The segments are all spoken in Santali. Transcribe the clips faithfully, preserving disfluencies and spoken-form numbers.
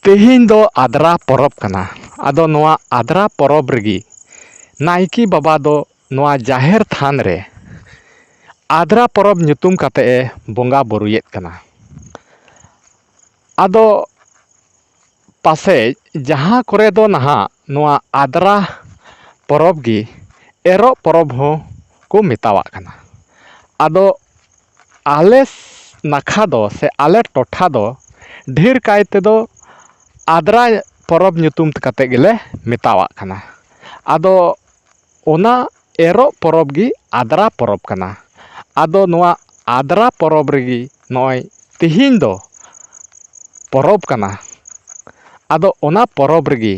ᱛᱮᱦᱮᱧ ᱫᱚ ᱟᱫᱽᱨᱟ ᱯᱚᱨᱚᱵᱽ ᱠᱟᱱᱟ᱾ ᱟᱫᱚ ᱱᱚᱣᱟ ᱟᱫᱽᱨᱟ ᱯᱚᱨᱚᱵᱽ ᱨᱮᱜᱮ ᱱᱟᱭᱠᱮ ᱵᱟᱵᱟ ᱫᱚ ᱱᱚᱣᱟ ᱡᱟᱦᱮᱨ ᱛᱷᱟᱱ ᱨᱮ ᱟᱫᱽᱨᱟ ᱯᱚᱨᱚᱵᱽ ᱧᱩᱛᱩᱢ ᱠᱟᱛᱮ ᱮ ᱵᱚᱸᱜᱟ ᱵᱳᱨᱳᱭᱮᱫ ᱠᱟᱱᱟ᱾ ᱟᱫᱚ ᱯᱟᱥᱮᱡ ᱡᱟᱦᱟᱸ ᱠᱚᱨᱮ ᱫᱚ ᱱᱟᱦᱟᱜ ᱱᱚᱣᱟ ᱟᱫᱽᱨᱟ ᱯᱚᱨᱚᱵᱽ ᱜᱮ ᱮᱨᱚᱜ ᱯᱚᱨᱚᱵᱽ ᱦᱚᱸ ᱠᱚ ᱢᱮᱛᱟᱣᱟᱜ ᱠᱟᱱᱟ᱾ ᱟᱫᱚ ᱟᱞᱮ ᱱᱟᱠᱷᱟ ᱫᱚ ᱥᱮ ᱟᱞᱮ ᱴᱚᱴᱷᱟ ᱫᱚ ᱰᱷᱮᱨ ᱠᱟᱭ ᱛᱮᱫᱚ ᱟᱫᱽᱨᱟ ᱯᱚᱨᱚᱵᱽ ᱧᱩᱛᱩᱢ ᱠᱟᱛᱮ ᱜᱮᱞᱮ ᱢᱮᱛᱟᱣᱟᱜ ᱠᱟᱱᱟ᱾ ᱟᱫᱚ ᱚᱱᱟ ᱮᱨᱚᱜ ᱯᱚᱨᱚᱵᱽ ᱜᱮ ᱟᱫᱽᱨᱟ ᱯᱚᱨᱚᱵᱽ ᱠᱟᱱᱟ᱾ ᱟᱫᱚ ᱱᱚᱣᱟ ᱟᱫᱽᱨᱟ ᱯᱚᱨᱚᱵᱽ ᱨᱮᱜᱮ ᱱᱚᱜᱼᱚᱭ ᱛᱮᱦᱮᱧ ᱫᱚ ᱯᱚᱨᱚᱵᱽ ᱠᱟᱱᱟ᱾ ᱟᱫᱚ ᱚᱱᱟ ᱯᱚᱨᱚᱵᱽ ᱨᱮᱜᱮ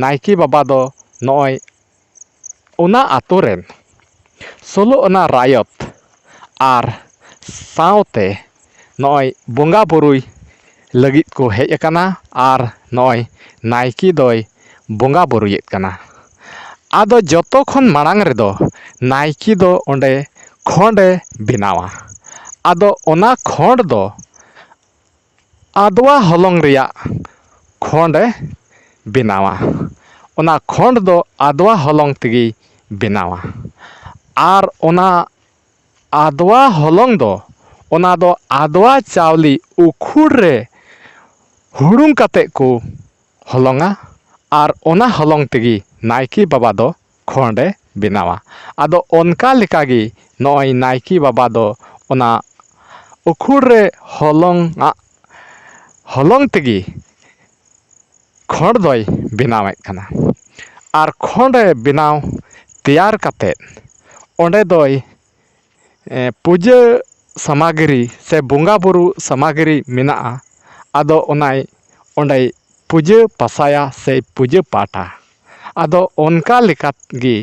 ᱱᱟᱭᱠᱮ ᱵᱟᱵᱟ ᱫᱚ ᱱᱚᱜᱼᱚᱭ ᱚᱱᱟ ᱟᱛᱳ ᱨᱮᱱ ᱥᱳᱞᱳ ᱟᱱᱟ ᱨᱟᱭᱚᱛ ᱟᱨ ᱥᱟᱶᱛᱮ ᱱᱚᱜᱼᱚᱭ ᱵᱚᱸᱜᱟ ᱵᱳᱨᱳᱭ ᱞᱟᱹᱜᱤᱫ ᱠᱚ ᱦᱮᱡ ᱟᱠᱟᱱᱟ ᱟᱨ ᱱᱚᱜᱼᱚᱭ ᱱᱟᱭᱠᱮ ᱫᱚᱭ ᱵᱚᱸᱜᱟ ᱵᱳᱨᱳᱭᱮᱫ ᱠᱟᱱᱟ᱾ ᱟᱫᱚ ᱡᱚᱛᱚ ᱠᱷᱚᱱ ᱢᱟᱲᱟᱝ ᱨᱮᱫᱚ ᱱᱟᱭᱠᱮ ᱫᱚ ᱚᱸᱰᱮ ᱠᱷᱚᱸᱰᱮ ᱵᱮᱱᱟᱣᱟ᱾ ᱟᱫᱚ ᱚᱱᱟ ᱠᱷᱚᱸᱰ ᱫᱚ ᱟᱫᱽᱣᱟ ᱦᱚᱞᱚᱝ ᱨᱮᱭᱟᱜ ᱠᱷᱚᱸᱰᱮ ᱵᱮᱱᱟᱣᱟ᱾ ᱚᱱᱟ ᱠᱷᱚᱸᱰ ᱫᱚ ᱟᱫᱽᱣᱟ ᱦᱚᱞᱚᱝ ᱛᱮᱜᱮᱭ ᱵᱮᱱᱟᱣᱟ᱾ ᱟᱨ ᱚᱱᱟ ᱟᱫᱽᱣᱟ ᱦᱚᱞᱚᱝ ᱫᱚ, ᱚᱱᱟ ᱫᱚ ᱟᱫᱽᱣᱟ ᱪᱟᱣᱞᱮ ᱩᱠᱷᱩᱲ ᱨᱮ ᱦᱩᱲᱩᱝ ᱠᱟᱛᱮ ᱠᱚ ᱦᱚᱞᱚᱝᱟ᱾ ᱟᱨ ᱚᱱᱟ ᱦᱚᱞᱚᱝ ᱛᱮᱜᱮ ᱱᱟᱭᱠᱮ ᱵᱟᱵᱟ ᱫᱚ ᱠᱷᱚᱸᱰᱮ ᱵᱮᱱᱟᱣᱟ᱾ ᱟᱫᱚ ᱚᱱᱠᱟ ᱞᱮᱠᱟᱜᱮ ᱱᱚᱜᱼᱚᱭ ᱱᱟᱭᱠᱮ ᱵᱟᱵᱟ ᱫᱚ ᱚᱱᱟ ᱩᱠᱷᱩᱲ ᱨᱮ ᱦᱚᱞᱚᱝ ᱟᱜ ᱦᱚᱞᱚᱝ ᱛᱮᱜᱮ ᱠᱷᱚᱸᱰ ᱫᱚᱭ ᱵᱮᱱᱟᱣᱮᱫ ᱠᱟᱱᱟ᱾ ᱟᱨ ᱠᱷᱚᱸᱰᱮ ᱵᱮᱱᱟᱣ ᱛᱮᱭᱟᱨ ᱠᱟᱛᱮᱫ ᱚᱸᱰᱮ ᱫᱚᱭ ᱮ, ᱯᱩᱡᱟᱹ ᱥᱟᱢᱟᱜᱨᱤ ᱥᱮ ᱵᱚᱸᱜᱟ ᱵᱩᱨᱩ ᱥᱟᱢᱟᱜᱨᱤ ᱢᱮᱱᱟᱜᱼᱟ᱾ ᱟᱫᱚ ᱚᱱᱟᱭ ᱚᱸᱰᱮᱭ ᱯᱩᱡᱟᱹ ᱯᱟᱥᱟᱭᱟ ᱥᱮ ᱯᱩᱡᱟᱹ ᱯᱟᱴᱟ᱾ ᱟᱫᱚ ᱚᱱᱠᱟ ᱞᱮᱠᱟᱜᱮ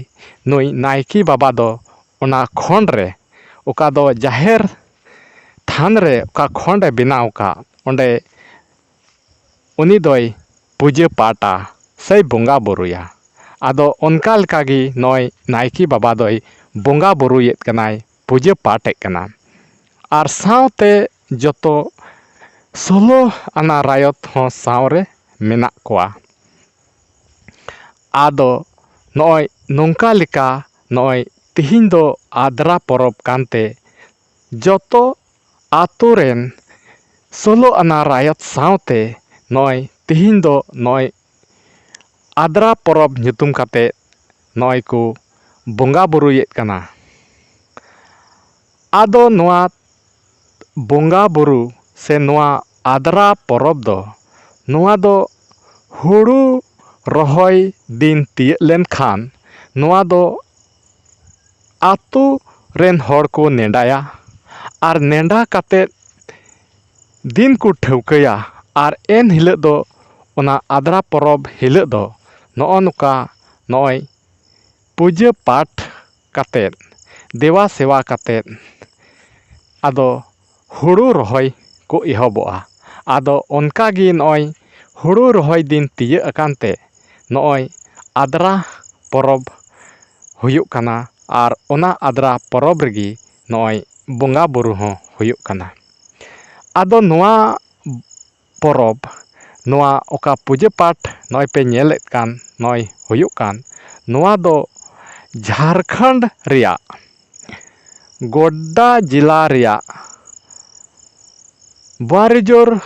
ᱱᱩᱭ ᱱᱟᱭᱠᱮ ᱵᱟᱵᱟ ᱫᱚ ᱚᱱᱟ ᱠᱷᱚᱸᱰ ᱨᱮ, ᱚᱠᱟ ᱫᱚ ᱡᱟᱦᱮᱨ ᱛᱷᱟᱱ ᱨᱮ ᱚᱠᱟ ᱠᱷᱚᱸᱰᱮ ᱵᱮᱱᱟᱣ ᱟᱠᱟᱫ, ᱚᱸᱰᱮ ᱩᱱᱤ ᱫᱚᱭ ᱯᱩᱡᱟᱹ ᱯᱟᱴᱟ ᱥᱮᱭ ᱵᱚᱸᱜᱟ ᱵᱳᱨᱳᱭᱟ᱾ ᱟᱫᱚ ᱚᱱᱠᱟ ᱞᱮᱠᱟᱜᱮ ᱱᱚᱜᱼᱚᱭ ᱱᱟᱭᱠᱮ ᱵᱟᱵᱟ ᱫᱚᱭ ᱵᱚᱸᱜᱟ ᱵᱳᱨᱳᱭᱮᱫ ᱠᱟᱱᱟᱭ, ᱯᱩᱡᱟᱹ ᱯᱟᱴᱮᱫ ᱠᱟᱱᱟ᱾ ᱟᱨ ᱥᱟᱶᱛᱮ ᱡᱚᱛᱚ ᱥᱳᱞᱳ ᱟᱱᱟ ᱨᱟᱭᱚᱛ ᱦᱚᱸ ᱥᱟᱶᱨᱮ ᱢᱮᱱᱟᱜ ᱠᱚᱣᱟ᱾ ᱟᱫᱚ ᱱᱚᱜᱼᱚᱭ ᱱᱚᱝᱠᱟ ᱞᱮᱠᱟ ᱱᱚᱜᱼᱚᱭ ᱛᱤᱦᱤᱧ ᱫᱚ ᱟᱫᱽᱨᱟ ᱯᱚᱨᱚᱵᱽ ᱠᱟᱱᱛᱮ ᱡᱚᱛᱚ ᱟᱛᱳ ᱨᱮᱱ ᱥᱳᱞᱳ ᱟᱱᱟ ᱨᱟᱭᱚᱛ ᱥᱟᱶᱛᱮ ᱱᱚᱜᱼᱚᱭ ᱛᱤᱦᱤᱧ ᱫᱚ ᱱᱚᱜᱼᱚᱭ ᱟᱫᱽᱨᱟ ᱯᱚᱨᱚᱵᱽ ᱧᱩᱛᱩᱢ ᱠᱟᱛᱮ ᱱᱚᱜᱼᱚᱭ ᱠᱚ ᱵᱚᱸᱜᱟ ᱵᱩᱨᱩᱭᱮᱫ ᱠᱟᱱᱟ᱾ ᱟᱫᱚ ᱱᱚᱣᱟ ᱵᱚᱸᱜᱟ ᱵᱩᱨᱩ ᱥᱮ ᱱᱚᱣᱟ ᱟᱫᱽᱨᱟ ᱯᱚᱨᱚᱵᱽ ᱫᱚ, ᱱᱚᱣᱟ ᱫᱚ ᱦᱩᱲᱩ ᱨᱚᱦᱚᱭ ᱫᱤᱱ ᱛᱤᱭᱟᱹᱜ ᱞᱮᱱᱠᱷᱟᱱ ᱱᱚᱣᱟ ᱫᱚ ᱟᱛᱳ ᱨᱮᱱ ᱦᱚᱲ ᱠᱚ ᱱᱮᱰᱟᱭᱟ᱾ ᱟᱨ ᱱᱮᱰᱟ ᱠᱟᱛᱮᱫ ᱫᱤᱱ ᱠᱚ ᱴᱷᱟᱹᱣᱠᱟᱹᱭᱟ᱾ ᱟᱨ ᱮᱱ ᱦᱤᱞᱳᱜ ᱫᱚ, ᱚᱱᱟ ᱟᱫᱽᱨᱟ ᱯᱚᱨᱚᱵᱽ ᱦᱤᱞᱳᱜ ᱫᱚ ᱱᱚᱜᱼᱚ ᱱᱚᱝᱠᱟ ᱱᱚᱜᱼᱚᱭ ᱯᱩᱡᱟᱹ ᱯᱟᱴ ᱠᱟᱛᱮᱫ, ᱫᱮᱵᱟ ᱥᱮᱵᱟ ᱠᱟᱛᱮᱫ, ᱟᱫᱚ ᱦᱩᱲᱩ ᱨᱚᱦᱚᱭ ᱠᱚ ᱮᱦᱚᱵᱚᱜᱼᱟ᱾ ᱟᱫᱚ ᱚᱱᱠᱟ ᱜᱮ ᱱᱚᱜᱼᱚᱭ ᱦᱩᱲᱩ ᱨᱚᱦᱚᱭ ᱫᱤᱱ ᱛᱤᱭᱟᱹᱜ ᱟᱠᱟᱱ ᱛᱮ ᱱᱚᱜᱼᱚᱭ ᱟᱫᱽᱨᱟ ᱯᱚᱨᱚᱵᱽ ᱦᱩᱭᱩᱜ ᱠᱟᱱᱟ᱾ ᱟᱨ ᱚᱱᱟ ᱟᱫᱽᱨᱟ ᱯᱚᱨᱚᱵᱽ ᱨᱮᱜᱮ ᱱᱚᱜᱼᱚᱭ ᱵᱚᱸᱜᱟ ᱵᱩᱨᱩ ᱦᱚᱸ ᱦᱩᱭᱩᱜ ᱠᱟᱱᱟ᱾ ᱟᱫᱚ ᱱᱚᱣᱟ ᱯᱚᱨᱚᱵᱽ, ᱱᱚᱣᱟ ᱚᱠᱟ ᱯᱩᱡᱟᱹ ᱯᱟᱴ ᱱᱚᱜᱼᱚᱭ ᱯᱮ ᱧᱮᱞᱮᱫ ᱠᱟᱱ, ᱱᱚᱜᱼᱚᱭ ᱦᱩᱭᱩᱜ ᱠᱟᱱ, ᱱᱚᱣᱟ ᱫᱚ ᱡᱷᱟᱲᱠᱷᱚᱸᱰ ᱨᱮᱭᱟᱜ ᱜᱳᱰᱰᱟ ᱡᱮᱞᱟ ᱨᱮᱭᱟᱜ ᱵᱟᱨᱤᱡᱳᱨ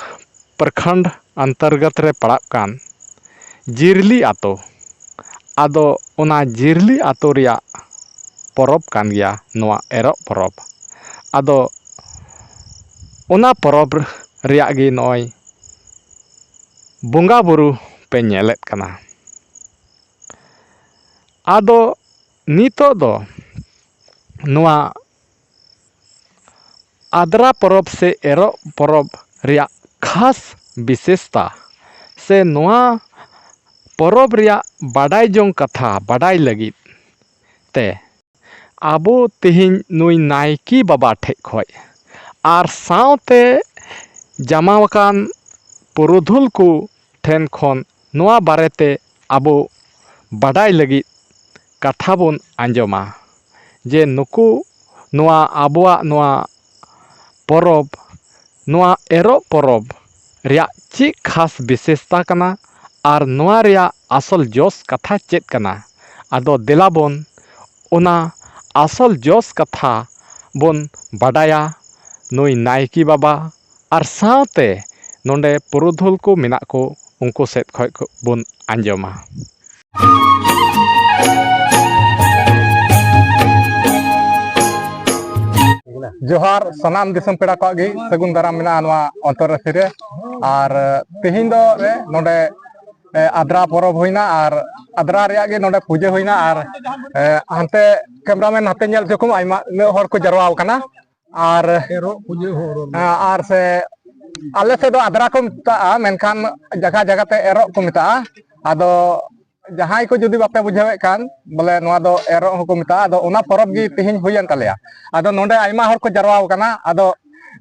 ᱯᱨᱚᱠᱷᱚᱸᱰ ᱚᱱᱛᱚᱨᱜᱚᱛ ᱨᱮ ᱯᱟᱲᱟᱜ ᱠᱟᱱ ᱡᱤᱨᱞᱤ ᱟᱛᱳ᱾ ᱟᱫᱚ ᱚᱱᱟ ᱡᱤᱨᱞᱤ ᱟᱛᱳ ᱨᱮᱭᱟᱜ ᱯᱚᱨᱚᱵᱽ ᱠᱟᱱ ᱜᱮᱭᱟ ᱱᱚᱣᱟ ᱮᱨᱚᱜ ᱯᱚᱨᱚᱵᱽ᱾ ᱟᱫᱚ ᱚᱱᱟ ᱯᱚᱨᱚᱵᱽ ᱨᱮᱭᱟᱜ ᱜᱮ ᱱᱚᱜᱼᱚᱭ ᱵᱚᱸᱜᱟ ᱵᱩᱨᱩ ᱯᱮ ᱧᱮᱞᱮᱫ ᱠᱟᱱᱟ᱾ ᱟᱫᱚ ᱱᱤᱛᱚᱜ ᱫᱚ ᱱᱚᱣᱟ ᱟᱫᱽᱨᱟ ᱯᱚᱨᱚᱵᱽ ᱥᱮ ᱮᱨᱚᱜ ᱯᱚᱨᱚᱵᱽ ᱨᱮᱭᱟᱜ ᱠᱷᱟᱥ ᱵᱤᱥᱮᱥᱛᱟ ᱥᱮ ᱱᱚᱣᱟ ᱯᱚᱨᱚᱵᱽ ᱨᱮᱭᱟᱜ ᱵᱟᱰᱟᱭ ᱡᱚᱝ ᱠᱟᱛᱷᱟ ᱵᱟᱰᱟᱭ ᱞᱟᱹᱜᱤᱫ ᱛᱮ ᱟᱵᱚ ᱛᱮᱦᱮᱧ ᱱᱩᱭ ᱱᱟᱭᱠᱮ ᱵᱟᱵᱟ ᱴᱷᱮᱡ ᱠᱷᱚᱡ ᱟᱨ ᱥᱟᱶᱛᱮ ᱡᱟᱢᱟᱣ ᱟᱠᱟᱱ ᱯᱩᱨᱩᱫᱷᱩᱞ ᱠᱚ ᱴᱷᱮᱱ ᱠᱷᱚᱱ ᱱᱚᱣᱟ ᱵᱟᱨᱮᱛᱮ ᱟᱵᱚ ᱵᱟᱰᱟᱭ ᱞᱟᱹᱜᱤᱫ ᱠᱟᱛᱷᱟ ᱵᱚᱱ ᱟᱸᱡᱚᱢᱟ ᱡᱮ ᱱᱩᱠᱩ ᱱᱚᱣᱟ ᱟᱵᱚᱣᱟᱜ ᱱᱚᱣᱟ ᱯᱚᱨᱚᱵᱽ ᱱᱚᱣᱟ ᱮᱨᱚᱜ ᱯᱚᱨᱚᱵᱽ ᱨᱮᱭᱟᱜ ᱪᱮᱫ ᱠᱷᱟᱥ ᱵᱤᱥᱮᱥᱛᱟ ᱠᱟᱱᱟ ᱟᱨ ᱱᱚᱣᱟ ᱨᱮᱭᱟᱜ ᱟᱥᱚᱞ ᱡᱚᱥ ᱠᱟᱛᱷᱟ ᱪᱮᱫ ᱠᱟᱱᱟ? ᱟᱫᱚ ᱫᱮᱞᱟ ᱵᱚᱱ ᱚᱱᱟ ᱟᱥᱚᱞ ᱡᱚᱥ ᱠᱟᱛᱷᱟ ᱵᱚᱱ ᱵᱟᱰᱟᱭᱟ ᱱᱩᱭ ᱱᱟᱭᱠᱮ ᱵᱟᱵᱟ ᱟᱨ ᱥᱟᱶᱛᱮ ᱱᱚᱰᱮ ᱯᱩᱨᱩᱫᱷᱩᱞ ᱠᱚ ᱢᱮᱱᱟᱜ ᱠᱚ, ᱩᱱᱠᱩ ᱥᱮᱫ ᱠᱷᱚᱱ ᱠᱚ ᱵᱚᱱ ᱟᱸᱡᱚᱢᱟ᱾ ᱡᱚᱦᱟᱨ ᱥᱟᱱᱟᱢ ᱫᱤᱥᱚᱢ ᱯᱮᱲᱟ ᱠᱚᱣᱟᱜ ᱜᱮ ᱥᱟᱹᱜᱩᱱ ᱫᱟᱨᱟᱢ ᱢᱮᱱᱟᱜᱼᱟ ᱱᱚᱣᱟ ᱚᱱᱛᱚᱨ ᱨᱟᱹᱥᱤ ᱨᱮ᱾ ᱟᱨ ᱛᱮᱦᱮᱧ ᱫᱚ ᱨᱮ ᱱᱚᱰᱮ ᱮ, ᱟᱫᱽᱨᱟ ᱯᱚᱨᱚᱵᱽ ᱦᱩᱭᱱᱟ ᱟᱨ ᱟᱫᱽᱨᱟ ᱨᱮᱭᱟᱜ ᱜᱮ ᱱᱚᱰᱮ ᱯᱩᱡᱟᱹ ᱦᱩᱭᱱᱟ᱾ ᱟᱨ ᱮ, ᱦᱟᱱᱛᱮ ᱠᱮᱢᱨᱟᱢᱮᱱ ᱱᱟᱛᱮ ᱧᱮᱞ ᱦᱚᱪᱚ ᱠᱚᱢ, ᱟᱭᱢᱟ ᱩᱱᱟᱹᱜ ᱦᱚᱲ ᱠᱚ ᱡᱟᱨᱣᱟ ᱟᱠᱟᱱᱟ᱾ ᱟᱨ ᱮᱨᱚᱜ ᱯᱩᱡᱟᱹ ᱦᱚᱸ ᱚᱨᱚᱜ ᱮ, ᱟᱨ ᱥᱮ ᱟᱞᱮ ᱥᱮᱫ ᱫᱚ ᱟᱫᱽᱨᱟ ᱠᱚ ᱢᱮᱛᱟᱜᱼᱟ, ᱢᱮᱱᱠᱷᱟᱱ ᱡᱟᱭᱜᱟ ᱡᱟᱭᱜᱟ ᱛᱮ ᱮᱨᱚᱜ ᱠᱚ ᱢᱮᱛᱟᱜᱼᱟ᱾ ᱟᱫᱚ ᱡᱟᱦᱟᱸᱭ ᱠᱚ ᱡᱩᱫᱤ ᱵᱟᱯᱮ ᱵᱩᱡᱷᱟᱹᱣᱮᱫ ᱠᱷᱟᱱ, ᱵᱚᱞᱮ ᱱᱚᱣᱟ ᱫᱚ ᱮᱨᱚᱜ ᱦᱚᱸᱠᱚ ᱢᱮᱛᱟᱜᱼᱟ᱾ ᱟᱫᱚ ᱚᱱᱟ ᱯᱚᱨᱚᱵᱽ ᱜᱮ ᱛᱮᱦᱮᱧ ᱦᱩᱭᱮᱱ ᱛᱟᱞᱮᱭᱟ᱾ ᱟᱫᱚ ᱱᱚᱰᱮ ᱟᱭᱢᱟ ᱦᱚᱲ ᱠᱚ ᱡᱟᱨᱣᱟ ᱟᱠᱟᱱᱟ᱾ ᱟᱫᱚ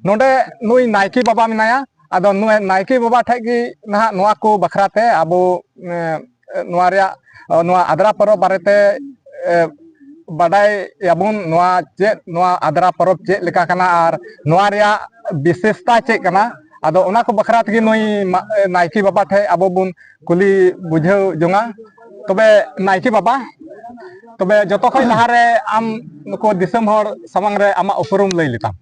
ᱱᱚᱰᱮ ᱱᱩᱭ ᱱᱟᱭᱠᱮ ᱵᱟᱵᱟ ᱢᱮᱱᱟᱭᱟ᱾ ᱟᱫᱚ ᱱᱩᱭ ᱱᱟᱭᱠᱮ ᱵᱟᱵᱟ ᱴᱷᱮᱡ ᱜᱮ ᱱᱟᱦᱟᱜ ᱱᱚᱣᱟ ᱠᱚ ᱵᱟᱠᱷᱨᱟ ᱛᱮ ᱟᱵᱚ, ᱮ, ᱱᱚᱣᱟ ᱨᱮᱭᱟᱜ, ᱱᱚᱣᱟ ᱟᱫᱽᱨᱟ ᱯᱚᱨᱚᱵᱽ ᱵᱟᱨᱮᱛᱮ, ᱮ, ᱵᱟᱰᱟᱭ ᱭᱟᱵᱚᱱ ᱱᱚᱣᱟ ᱪᱮᱫ, ᱱᱚᱣᱟ ᱟᱫᱽᱨᱟ ᱯᱚᱨᱚᱵᱽ ᱪᱮᱫ ᱞᱮᱠᱟ ᱠᱟᱱᱟ ᱟᱨ ᱱᱚᱣᱟ ᱨᱮᱭᱟᱜ ᱵᱤᱥᱮᱥᱛᱟ ᱪᱮᱫ ᱠᱟᱱᱟ᱾ ᱟᱫᱚ ᱚᱱᱟ ᱠᱚ ᱵᱟᱠᱷᱨᱟ ᱛᱮᱜᱮ ᱱᱩᱭ ᱢᱟ-, ᱱᱟᱭᱠᱮ ᱵᱟᱵᱟ ᱴᱷᱮᱡ ᱟᱵᱚ ᱵᱚᱱ ᱠᱩᱞᱤ ᱵᱩᱡᱷᱟᱹᱣ ᱡᱚᱝᱟ᱾ ᱛᱚᱵᱮ ᱱᱟᱭᱠᱮ ᱵᱟᱵᱟ, ᱛᱚᱵᱮ ᱡᱚᱛᱚ ᱠᱷᱚᱱ ᱞᱟᱦᱟᱨᱮ ᱟᱢ ᱱᱩᱠᱩ ᱫᱤᱥᱚᱢ ᱦᱚᱲ ᱥᱟᱢᱟᱝ ᱨᱮ ᱟᱢᱟᱜ ᱩᱯᱨᱩᱢ ᱞᱟᱹᱭ ᱞᱮᱛᱟᱢ᱾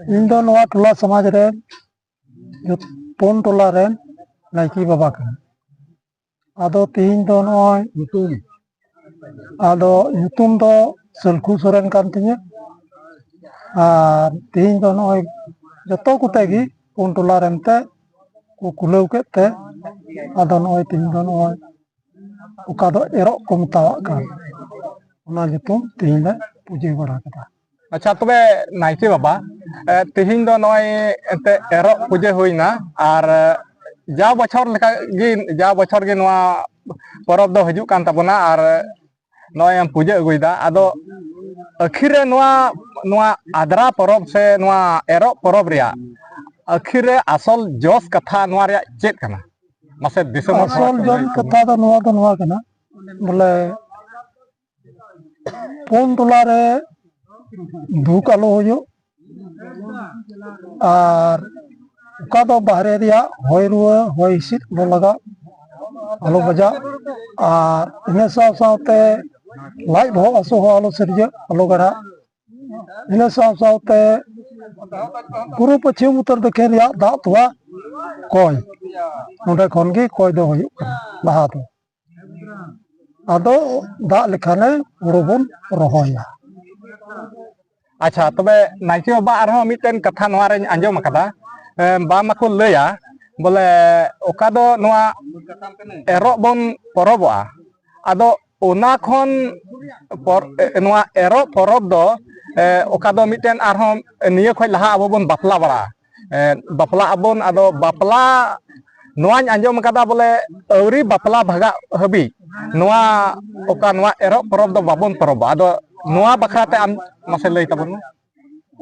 ᱤᱧ ᱫᱚ ᱱᱚᱣᱟ ᱴᱚᱞᱟ ᱥᱚᱢᱟᱡᱽ ᱨᱮᱱ, ᱯᱩᱱ ᱴᱚᱞᱟ ᱨᱮᱱ ᱱᱟᱭᱠᱮ ᱵᱟᱵᱟ ᱠᱟᱱᱟ᱾ ᱟᱫᱚ ᱛᱮᱦᱮᱧ ᱫᱚ ᱱᱚᱜᱼᱚᱭ ᱧᱩᱛᱩᱢ? ᱟᱫᱚ ᱧᱩᱛᱩᱢ ᱫᱚ ᱥᱟᱹᱞᱠᱷᱩ ᱥᱚᱨᱮᱱ ᱠᱟᱱ ᱛᱤᱧᱟᱹ᱾ ᱟᱨ ᱛᱮᱦᱮᱧ ᱫᱚ ᱱᱚᱜᱼᱚᱭ ᱡᱚᱛᱚ ᱠᱚᱛᱮ ᱜᱮ ᱯᱩᱱ ᱴᱚᱞᱟ ᱨᱮᱱ ᱛᱮ ᱠᱚ ᱠᱩᱞᱟᱹᱣ ᱠᱮᱫ ᱛᱮ, ᱟᱫᱚ ᱱᱚᱜᱼᱚᱭ ᱛᱮᱦᱮᱧ ᱫᱚ ᱱᱚᱜᱼᱚᱭ ᱚᱠᱟ ᱫᱚ ᱮᱨᱚᱜ ᱠᱚ ᱢᱮᱛᱟᱣᱟᱜ ᱠᱟᱱ, ᱚᱱᱟ ᱧᱩᱛᱩᱢ ᱛᱮᱦᱮᱧ ᱞᱮ ᱯᱩᱡᱟᱹ ᱵᱟᱲᱟ ᱠᱮᱫᱟ᱾ ᱟᱪᱪᱷᱟ, ᱛᱚᱵᱮ ᱱᱟᱭᱠᱮ ᱵᱟᱵᱟ, ᱮ, ᱛᱮᱦᱮᱧ ᱫᱚ ᱱᱚᱜᱼᱚᱭ ᱮᱱᱛᱮ ᱮᱨᱚᱜ ᱯᱩᱡᱟᱹ ᱦᱩᱭᱱᱟ, ᱟᱨ, ᱮ, ᱡᱟᱣ ᱵᱚᱪᱷᱚᱨ ᱞᱮᱠᱟ ᱜᱮ, ᱡᱟᱣ ᱵᱚᱪᱷᱚᱨ ᱜᱮ ᱱᱚᱣᱟ ᱯᱚᱨᱚᱵᱽ ᱫᱚ ᱦᱤᱡᱩᱜ ᱠᱟᱱ ᱛᱟᱵᱚᱱᱟ, ᱟᱨ, ᱮ, ᱱᱚᱜᱼᱚᱭ ᱮᱢ ᱯᱩᱡᱟᱹ ᱟᱹᱜᱩᱭᱮᱫᱟ᱾ ᱟᱫᱚ ᱟᱹᱠᱷᱤᱨ ᱨᱮ ᱱᱚᱣᱟ, ᱱᱚᱣᱟ ᱟᱫᱽᱨᱟ ᱯᱚᱨᱚᱵᱽ ᱥᱮ ᱱᱚᱣᱟ ᱮᱨᱚᱜ ᱯᱚᱨᱚᱵᱽ ᱨᱮᱭᱟᱜ ᱟᱹᱠᱷᱤᱨ ᱨᱮ ᱟᱥᱚᱞ ᱡᱚᱥ ᱠᱟᱛᱷᱟ ᱱᱚᱣᱟ ᱨᱮᱭᱟᱜ ᱪᱮᱫ ᱠᱟᱱᱟ? ᱢᱟᱥᱮ ᱫᱤᱥᱚᱢ ᱦᱚᱲ ᱟᱥᱚᱞ ᱥᱟᱢᱟᱝ ᱨᱮ ᱡᱚᱥ ᱞᱟᱹᱭ ᱛᱟᱵᱚᱱ ᱠᱟᱛᱷᱟ ᱫᱚ ᱱᱚᱣᱟ ᱫᱚ ᱱᱚᱣᱟ ᱠᱟᱱᱟ, ᱵᱚᱞᱮ ᱯᱩᱱ ᱴᱚᱞᱟ ᱨᱮ ᱫᱩᱠ ᱟᱞᱚ ᱦᱩᱭᱩᱜ, ᱟᱨ ᱚᱠᱟ ᱫᱚ ᱵᱟᱦᱨᱮ ᱨᱮᱭᱟᱜ ᱦᱚᱭ ᱨᱩᱣᱟᱹ, ᱦᱚᱭ ᱦᱤᱸᱥᱤᱫ ᱟᱞᱚ ᱞᱟᱜᱟᱜ, ᱟᱞᱚ ᱵᱟᱡᱟᱜ᱾ ᱟᱨ ᱤᱱᱟᱹ ᱥᱟᱶ ᱥᱟᱶᱛᱮ ᱞᱟᱡ ᱵᱚᱦᱚᱜ ᱦᱟᱹᱥᱩ ᱦᱚᱸ ᱟᱞᱚ ᱥᱤᱨᱡᱟᱹᱜ, ᱟᱞᱚ ᱜᱟᱲᱦᱟᱜ᱾ ᱤᱱᱟᱹ ᱥᱟᱶ ᱥᱟᱶᱛᱮ ᱯᱩᱨᱩᱵ ᱯᱚᱪᱷᱤᱢ ᱩᱛᱛᱚᱨ ᱫᱚᱠᱷᱤᱱ ᱨᱮᱭᱟᱜ ᱫᱟᱜ ᱛᱚᱣᱟ ᱠᱚᱭ, ᱱᱚᱰᱮ ᱠᱷᱚᱱ ᱜᱮ ᱠᱚᱭ ᱫᱚ ᱦᱩᱭᱩᱜ ᱠᱟᱱᱟ ᱞᱟᱦᱟ ᱫᱚ᱾ ᱟᱫᱚ ᱫᱟᱜ ᱞᱮᱠᱷᱟᱱᱮ ᱦᱩᱲᱩ ᱵᱚᱱ ᱨᱚᱦᱚᱭᱟ᱾ ᱟᱪᱪᱷᱟ, ᱛᱚᱵᱮ ᱱᱟᱭᱠᱮ ᱵᱟᱵᱟ, ᱟᱨᱦᱚᱸ ᱢᱤᱫᱴᱮᱱ ᱠᱟᱛᱷᱟ ᱱᱚᱣᱟ ᱨᱮᱧ ᱟᱸᱡᱚᱢ ᱟᱠᱟᱫᱟ, ᱮ, ᱵᱟᱝ ᱢᱟᱠᱚ ᱞᱟᱹᱭᱟ ᱵᱚᱞᱮ ᱚᱠᱟ ᱫᱚ ᱱᱚᱣᱟ ᱮᱨᱚᱜ ᱵᱚᱱ ᱯᱚᱨᱚᱵᱚᱜᱼᱟ, ᱟᱫᱚ ᱚᱱᱟ ᱠᱷᱚᱱ ᱯᱚᱨ-, ᱮ, ᱱᱚᱣᱟ ᱮᱨᱚᱜ ᱯᱚᱨᱚᱵᱽ ᱫᱚ, ᱮ, ᱚᱠᱟ ᱫᱚ ᱢᱤᱫᱴᱮᱱ ᱟᱨᱦᱚᱸ ᱱᱤᱭᱟᱹ ᱠᱷᱚᱱ ᱞᱟᱦᱟ ᱟᱵᱚ ᱵᱚᱱ ᱵᱟᱯᱞᱟ ᱵᱟᱲᱟᱜᱼᱟ, ᱮ, ᱵᱟᱯᱞᱟᱜ ᱟᱵᱚᱱ᱾ ᱟᱫᱚ ᱵᱟᱯᱞᱟ ᱱᱚᱣᱟᱧ ᱟᱸᱡᱚᱢ ᱟᱠᱟᱫᱟ ᱵᱚᱞᱮ ᱟᱹᱣᱨᱤ ᱵᱟᱯᱞᱟ ᱵᱷᱟᱜᱟᱜ ᱦᱟᱹᱵᱤᱡ ᱱᱚᱣᱟ ᱚᱠᱟ ᱱᱚᱣᱟ ᱮᱨᱚᱜ ᱯᱚᱨᱚᱵᱽ ᱫᱚ ᱵᱟᱵᱚᱱ ᱯᱚᱨᱚᱵᱚᱜᱼᱟ᱾ ᱟᱫᱚ ᱱᱚᱣᱟ ᱵᱟᱠᱷᱨᱟ ᱛᱮ ᱟᱢ ᱢᱟᱥᱮ ᱞᱟᱹᱭ ᱛᱟᱵᱚᱱ ᱢᱮ᱾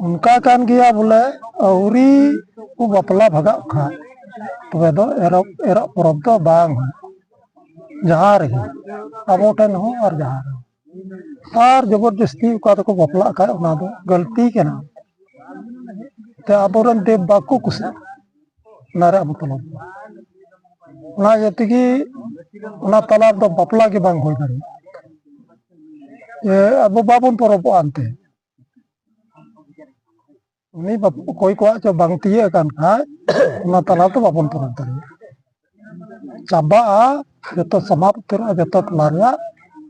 ᱚᱱᱠᱟ ᱠᱟᱱ ᱜᱮᱭᱟ ᱵᱚᱞᱮ, ᱟᱹᱣᱨᱤ ᱠᱚ ᱵᱟᱯᱞᱟ ᱵᱷᱟᱜᱟᱜ ᱠᱷᱟᱱ ᱛᱚᱵᱮ ᱫᱚ ᱮᱨᱚᱜ, ᱮᱨᱚᱜ ᱯᱚᱨᱚᱵᱽ ᱫᱚ ᱵᱟᱝ ᱦᱩᱭᱩᱜᱼᱟ, ᱡᱟᱦᱟᱸ ᱨᱮᱜᱮ, ᱟᱵᱚ ᱴᱷᱮᱱ ᱦᱚᱸ ᱟᱨ ᱡᱟᱦᱟᱸ ᱨᱮᱦᱚᱸ᱾ ᱟᱨ ᱡᱚᱵᱚᱨ ᱡᱚᱥᱛᱤ ᱚᱠᱟ ᱫᱚᱠᱚ ᱵᱟᱯᱞᱟᱜ ᱠᱷᱟᱱ, ᱚᱱᱟ ᱫᱚ ᱜᱟᱹᱞᱛᱤ ᱠᱟᱱᱟ᱾ ᱛᱮ ᱟᱵᱚᱨᱮᱱ ᱫᱮᱵ ᱵᱟᱠᱚ ᱠᱩᱥᱤᱜᱼᱟ ᱚᱱᱟ ᱨᱮᱭᱟᱜ ᱢᱚᱛᱞᱚᱵ ᱫᱚ᱾ ᱚᱱᱟ ᱤᱭᱟᱹ ᱛᱮᱜᱮ ᱚᱱᱟ ᱛᱟᱞᱟ ᱨᱮᱫᱚ ᱵᱟᱯᱞᱟ ᱜᱮ ᱵᱟᱝ ᱦᱩᱭ ᱫᱟᱲᱮᱭᱟᱜᱼᱟ᱾ ᱡᱮ ᱟᱵᱚ ᱵᱟᱵᱚᱱ ᱯᱚᱨᱚᱵᱚᱜᱼᱟ ᱮᱱᱛᱮ᱾ ᱩᱱᱤ ᱵᱟᱯ-, ᱚᱠᱚᱭ ᱠᱚᱣᱟᱜ ᱪᱚ ᱵᱟᱝ ᱛᱤᱭᱟᱹᱜ ᱟᱠᱟᱱ ᱠᱷᱟᱡ, ᱚᱱᱟ ᱛᱟᱞᱟ ᱨᱮᱫᱚ ᱵᱟᱵᱚᱱ ᱯᱚᱨᱚᱵᱽ ᱫᱟᱲᱮᱭᱟᱜᱼᱟ᱾ ᱪᱟᱵᱟᱜᱼᱟ, ᱡᱚᱛᱚ ᱥᱟᱢᱟᱫ ᱩᱛᱟᱹᱨᱚᱜᱼᱟ, ᱡᱚᱛᱚ ᱴᱚᱞᱟ ᱨᱮᱭᱟᱜ,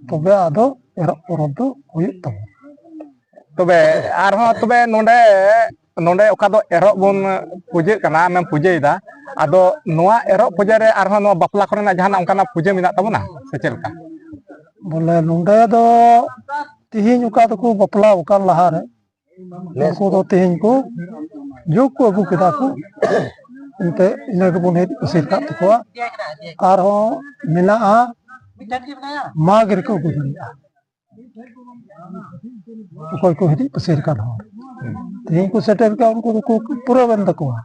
ᱛᱚᱵᱮ ᱟᱫᱚ ᱮᱨᱚᱜ ᱯᱚᱨᱚᱵᱽ ᱫᱚ ᱦᱩᱭᱩᱜ ᱛᱟᱵᱚᱱᱟ᱾ ᱛᱚᱵᱮ ᱟᱨᱦᱚᱸ ᱛᱚᱵᱮ ᱱᱚᱰᱮ, ᱱᱚᱰᱮ ᱚᱠᱟ ᱫᱚ ᱮᱨᱚᱜ ᱵᱚᱱ ᱯᱩᱡᱟᱹᱜ ᱠᱟᱱᱟ, ᱟᱢᱮᱢ ᱯᱩᱡᱟᱹᱭᱮᱫᱟ, ᱟᱫᱚ ᱱᱚᱣᱟ ᱮᱨᱚᱜ ᱯᱩᱡᱟᱹ ᱨᱮ ᱟᱨᱦᱚᱸ ᱱᱚᱣᱟ ᱵᱟᱯᱞᱟ ᱠᱚᱨᱮᱱᱟᱜ ᱡᱟᱦᱟᱱᱟᱜ ᱚᱱᱠᱟᱱᱟᱜ ᱯᱩᱡᱟᱹ ᱢᱮᱱᱟᱜ ᱛᱟᱵᱚᱱᱟ ᱥᱮ ᱪᱮᱫ ᱞᱮᱠᱟ? ᱵᱚᱞᱮ ᱱᱚᱰᱮ ᱫᱚ ᱛᱤᱦᱤᱧ ᱚᱠᱟ ᱫᱚᱠᱚ ᱵᱟᱯᱞᱟ ᱟᱠᱟᱱ ᱞᱟᱦᱟᱨᱮ, ᱩᱱᱠᱩ ᱫᱚ ᱛᱤᱦᱤᱧ ᱠᱚ ᱡᱩᱜᱽ ᱠᱚ ᱟᱹᱜᱩ ᱠᱮᱫᱟ ᱠᱚ, ᱮᱱᱛᱮ ᱤᱱᱟᱹ ᱜᱮᱵᱚᱱ ᱦᱮᱡ ᱯᱟᱹᱥᱤᱨ ᱠᱟᱜ ᱛᱟᱠᱚᱣᱟ᱾ ᱟᱨᱦᱚᱸ ᱢᱮᱱᱟᱜᱼᱟ, ᱢᱟᱜᱽ ᱨᱮᱠᱚ ᱟᱹᱜᱩ ᱫᱟᱲᱮᱭᱟᱜᱼᱟ᱾ ᱚᱠᱚᱭ ᱠᱚ ᱦᱤᱨᱤᱡ ᱯᱟᱹᱥᱤᱨ ᱠᱟᱱ ᱦᱚᱲ ᱛᱮᱦᱮᱧ ᱠᱚ ᱥᱮᱴᱮᱨ ᱠᱟᱜ, ᱩᱱᱠᱩ ᱫᱚᱠᱚ ᱯᱩᱨᱟᱹᱣ ᱮᱱ ᱛᱟᱠᱚᱣᱟ᱾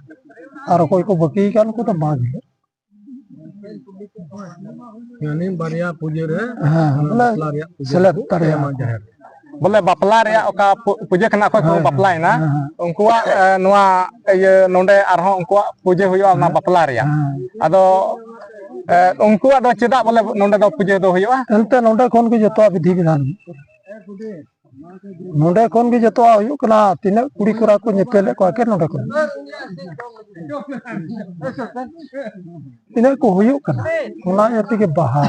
ᱟᱨ ᱚᱠᱚᱭ ᱠᱚ ᱵᱟᱹᱠᱤ ᱠᱟᱱ, ᱩᱱᱠᱩ ᱫᱚ ᱢᱟᱜᱽ ᱦᱤᱞᱳᱜ᱾ ᱭᱟᱱᱤ ᱵᱟᱨᱭᱟ ᱯᱩᱡᱟᱹ ᱨᱮ ᱦᱮᱸ, ᱵᱚᱞᱮ ᱵᱟᱯᱞᱟ ᱨᱮᱭᱟᱜ ᱯᱩᱡᱟᱹ ᱥᱮᱞᱮᱫ ᱠᱚ ᱫᱟᱲᱮᱭᱟᱜᱼᱟ ᱮᱢᱟ ᱠᱚ᱾ ᱡᱟᱦᱮᱨ ᱨᱮ᱾ ᱵᱚᱞᱮ ᱵᱟᱯᱞᱟ ᱨᱮᱭᱟᱜ ᱚᱠᱟ ᱯᱩ- ᱯᱩᱡᱟᱹ ᱠᱷᱟᱱᱟ ᱚᱠᱚᱭ ᱠᱚ ᱦᱮᱸ, ᱵᱟᱯᱞᱟᱭᱮᱱᱟ, ᱦᱮᱸ, ᱦᱮᱸ᱾ ᱩᱱᱠᱩᱣᱟᱜ ᱮ, ᱱᱚᱣᱟ ᱤᱭᱟᱹ ᱱᱚᱰᱮ ᱟᱨᱦᱚᱸ ᱩᱱᱠᱩᱣᱟᱜ ᱯᱩᱡᱟᱹ ᱦᱩᱭᱩᱜᱼᱟ ᱚᱱᱟ ᱦᱮᱸ᱾ ᱵᱟᱯᱞᱟ ᱨᱮᱭᱟᱜ᱾ ᱦᱮᱸ᱾ ᱟᱫᱚ ᱮ, ᱩᱱᱠᱩᱣᱟᱜ ᱫᱚ ᱪᱮᱫᱟᱜ ᱵᱚᱞᱮ ᱱᱚᱰᱮ ᱫᱚ ᱯᱩᱡᱟᱹ ᱫᱚ ᱦᱩᱭᱩᱜᱼᱟ? ᱮᱱᱛᱮ ᱱᱚᱰᱮ ᱠᱷᱚᱱ ᱜᱮ ᱡᱚᱛᱚᱣᱟᱜ ᱵᱤᱫᱷᱤ ᱵᱤᱫᱷᱟᱱ ᱦᱩᱭᱩᱜ ᱠᱟᱱᱟ᱾ ᱱᱚᱰᱮ ᱠᱷᱚᱱ ᱜᱮ ᱡᱚᱛᱚᱣᱟᱜ ᱦᱩᱭᱩᱜ ᱠᱟᱱᱟ᱾ ᱛᱤᱱᱟᱹᱜ ᱠᱩᱲᱤ ᱠᱚᱲᱟ ᱠᱚ ᱧᱮᱯᱮᱞᱮᱫ ᱠᱚᱣᱟ ᱮᱠᱮᱱ ᱱᱚᱰᱮ ᱠᱷᱚᱱ᱾ ᱛᱤᱱᱟᱹᱜ ᱠᱚ ᱦᱩᱭᱩᱜ ᱠᱟᱱᱟ, ᱚᱱᱟ ᱤᱭᱟᱹ ᱛᱮᱜᱮ ᱵᱟᱦᱟ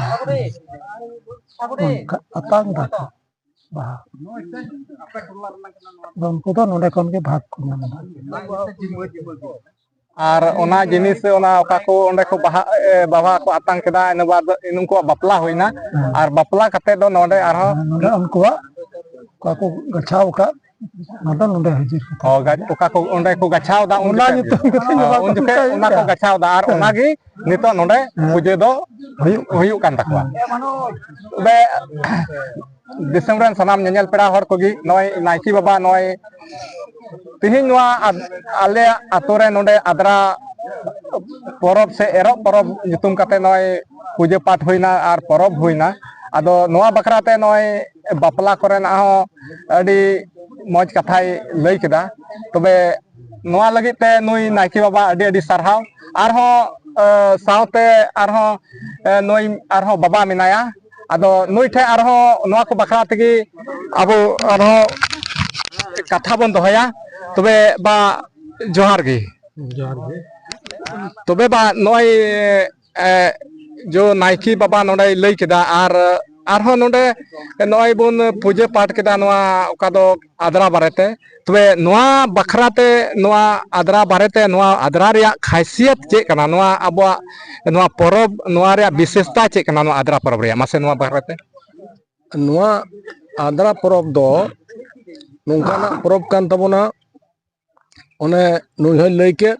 ᱚᱱᱠᱟ ᱟᱛᱟᱝ ᱫᱟᱠᱚ᱾ ᱵᱟᱦᱟ᱾ ᱟᱫᱚ ᱩᱱᱠᱩ ᱫᱚ ᱱᱚᱰᱮ ᱠᱷᱚᱱ ᱜᱮ ᱵᱷᱟᱜᱽ ᱠᱚ ᱧᱟᱢ ᱮᱫᱟ᱾ ᱟᱨ ᱚᱱᱟ ᱡᱤᱱᱤᱥ, ᱚᱱᱟ ᱚᱠᱟ ᱠᱚ ᱚᱸᱰᱮ ᱠᱚ ᱵᱟᱦᱟ, ᱮ, ᱵᱟᱵᱟ ᱠᱚ ᱟᱛᱟᱝ ᱠᱮᱫᱟ, ᱤᱱᱟᱹ ᱵᱟᱫ ᱩᱱᱠᱩᱣᱟᱜ ᱵᱟᱯᱞᱟ ᱦᱩᱭᱱᱟ᱾ ᱦᱮᱸ᱾ ᱟᱨ ᱵᱟᱯᱞᱟ ᱠᱟᱛᱮ ᱫᱚ ᱱᱚᱰᱮ ᱟᱨᱦᱚᱸ ᱦᱮᱸ, ᱱᱚᱰᱮ ᱩᱱᱠᱩᱣᱟᱜ ᱚᱠᱟ ᱠᱚ ᱜᱟᱪᱷᱟᱣ ᱟᱠᱟᱫ, ᱚᱱᱟ ᱫᱚ ᱱᱚᱰᱮ ᱦᱟᱹᱡᱤᱨ ᱠᱟᱛᱮ᱾ ᱚ, ᱜᱟ- ᱚᱠᱟ ᱠᱚ ᱚᱸᱰᱮ ᱠᱚ ᱜᱟᱪᱷᱟᱣ ᱮᱫᱟ, ᱩᱱ ᱚᱱᱟ ᱡᱚᱠᱷᱮᱡ, ᱧᱩᱛᱩᱢ ᱠᱟᱛᱮ ᱦᱮᱸ, ᱵᱟᱠᱚ ᱩᱱ ᱡᱚᱠᱷᱮᱡ ᱢᱮᱛᱟᱭ ᱚᱱᱟ ᱠᱚ ᱜᱮᱭᱟ᱾ ᱜᱟᱪᱷᱟᱣ ᱮᱫᱟ, ᱟᱨ ᱦᱮᱸ᱾ ᱚᱱᱟᱜᱮ ᱱᱤᱛᱚᱜ ᱱᱚᱰᱮ ᱦᱮᱸ᱾ ᱯᱩᱡᱟᱹ ᱫᱚ ᱦᱩᱭᱩᱜ ᱠᱟᱱᱟ᱾ ᱦᱩᱭᱩᱜ ᱠᱟᱱ ᱛᱟᱠᱚᱣᱟ᱾ ᱦᱮᱸ᱾ ᱛᱚᱵᱮ ᱫᱤᱥᱚᱢ ᱨᱮᱱ ᱥᱟᱱᱟᱢ ᱧᱮᱧᱮᱞ ᱯᱮᱲᱟ ᱦᱚᱲ ᱠᱚᱜᱮ, ᱱᱚᱜᱼᱚᱭ ᱱᱟᱭᱠᱮ ᱵᱟᱵᱟ ᱱᱚᱜᱼᱚᱭ ᱛᱮᱦᱮᱧ ᱱᱚᱣᱟ ᱟᱫ- ᱟᱞᱮᱭᱟᱜ ᱟᱛᱳ ᱨᱮ ᱱᱚᱰᱮ ᱟᱫᱽᱨᱟ ᱯᱚᱨᱚᱵᱽ ᱥᱮ ᱮᱨᱚᱜ ᱯᱚᱨᱚᱵᱽ ᱧᱩᱛᱩᱢ ᱠᱟᱛᱮ ᱱᱚᱜᱼᱚᱭ ᱯᱩᱡᱟᱹ ᱯᱟᱴ ᱦᱩᱭᱱᱟ ᱟᱨ ᱯᱚᱨᱚᱵᱽ ᱦᱩᱭᱱᱟ᱾ ᱟᱫᱚ ᱱᱚᱣᱟ ᱵᱟᱠᱷᱨᱟ ᱛᱮ ᱱᱚᱜᱼᱚᱭ ᱵᱟᱯᱞᱟ ᱠᱚᱨᱮᱱᱟᱜ ᱦᱚᱸ ᱟᱹᱰᱤ ᱢᱚᱡᱽ ᱠᱟᱛᱷᱟᱭ ᱞᱟᱹᱭ ᱠᱮᱫᱟ᱾ ᱛᱚᱵᱮ ᱱᱚᱣᱟ ᱞᱟᱹᱜᱤᱫ ᱛᱮ ᱱᱩᱭ ᱱᱟᱭᱠᱮ ᱵᱟᱵᱟ ᱟᱹᱰᱤ ᱟᱹᱰᱤ ᱥᱟᱨᱦᱟᱣ᱾ ᱟᱨᱦᱚᱸ ᱮ, ᱥᱟᱶᱛᱮ ᱟᱨᱦᱚᱸ ᱮ, ᱱᱩᱭ ᱟᱨᱦᱚᱸ ᱵᱟᱵᱟ ᱢᱮᱱᱟᱭᱟ᱾ ᱟᱫᱚ ᱱᱩᱭ ᱴᱷᱮᱱ ᱟᱨᱦᱚᱸ ᱱᱚᱣᱟ ᱠᱚ ᱵᱟᱠᱷᱨᱟ ᱛᱮᱜᱮ ᱟᱵᱚ ᱟᱨᱦᱚᱸ ᱠᱟᱛᱷᱟ ᱵᱚᱱ ᱫᱚᱦᱚᱭᱟ᱾ ᱛᱚᱵᱮ ᱵᱟ, ᱡᱚᱦᱟᱨ ᱜᱮ᱾ ᱡᱚᱦᱟᱨ ᱜᱮ᱾ ᱛᱚᱵᱮ ᱵᱟ, ᱱᱚᱜᱼᱚᱭ ᱮ, ᱡᱚ ᱱᱟᱭᱠᱮ ᱵᱟᱵᱟ ᱱᱚᱰᱮᱭ ᱞᱟᱹᱭ ᱠᱮᱫᱟ, ᱟᱨ ᱟᱨᱦᱚᱸ ᱱᱚᱰᱮ ᱱᱚᱜᱼᱚᱭ ᱵᱚᱱ ᱯᱩᱡᱟᱹ ᱯᱟᱴ ᱠᱮᱫᱟ ᱱᱚᱣᱟ ᱚᱠᱟ ᱫᱚ ᱟᱫᱽᱨᱟ ᱵᱟᱨᱮᱛᱮ᱾ ᱛᱚᱵᱮ ᱱᱚᱣᱟ ᱵᱟᱠᱷᱨᱟ ᱛᱮ, ᱱᱚᱣᱟ ᱟᱫᱽᱨᱟ ᱵᱟᱨᱮᱛᱮ, ᱱᱚᱣᱟ ᱟᱫᱽᱨᱟ ᱨᱮᱭᱟᱜ ᱠᱷᱟᱥᱤᱭᱟᱛ ᱪᱮᱫ ᱠᱟᱱᱟ? ᱱᱚᱣᱟ ᱟᱵᱚᱣᱟᱜ ᱱᱚᱣᱟ ᱯᱚᱨᱚᱵᱽ, ᱱᱚᱣᱟ ᱨᱮᱭᱟᱜ ᱵᱤᱥᱮᱥᱛᱟ ᱪᱮᱫ ᱠᱟᱱᱟ ᱱᱚᱣᱟ ᱟᱫᱽᱨᱟ ᱯᱚᱨᱚᱵᱽ ᱨᱮᱭᱟᱜ? ᱢᱟᱥᱮ ᱱᱚᱣᱟ ᱵᱟᱨᱮᱛᱮ᱾ ᱱᱚᱣᱟ ᱟᱫᱽᱨᱟ ᱯᱚᱨᱚᱵᱽ ᱫᱚ ᱱᱚᱝᱠᱟᱱᱟᱜ ᱯᱚᱨᱚᱵᱽ ᱠᱟᱱ ᱛᱟᱵᱚᱱᱟ, ᱚᱱᱮ ᱱᱩᱭ ᱦᱚᱸᱭ ᱞᱟᱹᱭ ᱠᱮᱫ,